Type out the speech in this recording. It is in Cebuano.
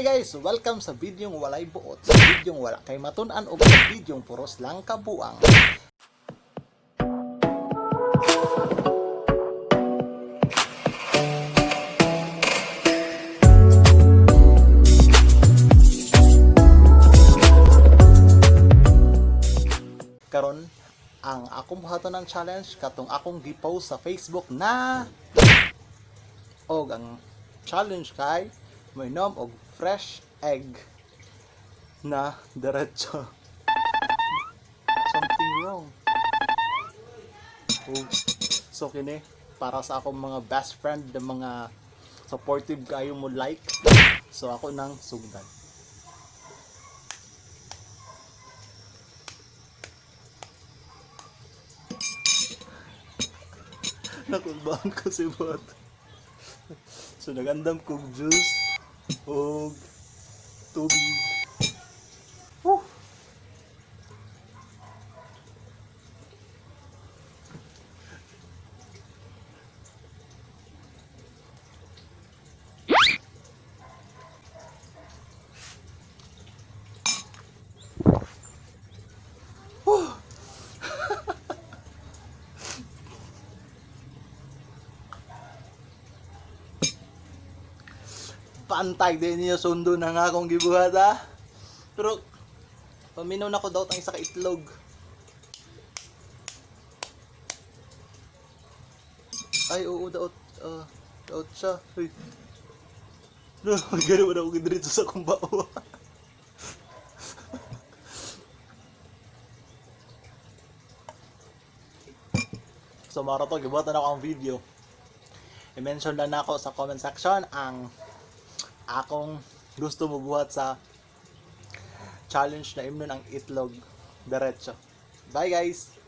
Hi guys! Welcome sa videong walay buot, sa videong wala kay matun-an o sa videong puros lang kabuang. Karon, ang akong buhaton ng challenge katong akong gi-post sa Facebook na og ang challenge kay moinom og fresh egg na diretso. Something wrong. Oh, so kini para sa akong mga best friend na mga supportive kayo mo like. So ako nang sugdan. Nakulbaan ko si Bot. So nagandam kog juice og tubig. Woo! Pantay din niyo sundo na nga akong gibuhat ah. Pero paminaw na ko daw tang isa ka itlog. Ay oo, daot daot siya. Uy. No, ganoon na ako diretso sa akong bao. So mara to, gibuhatan ako ang video. I-mention lang nako sa comment section ang akong gusto mo buhat sa challenge na imnon ang itlog diretso. Bye guys!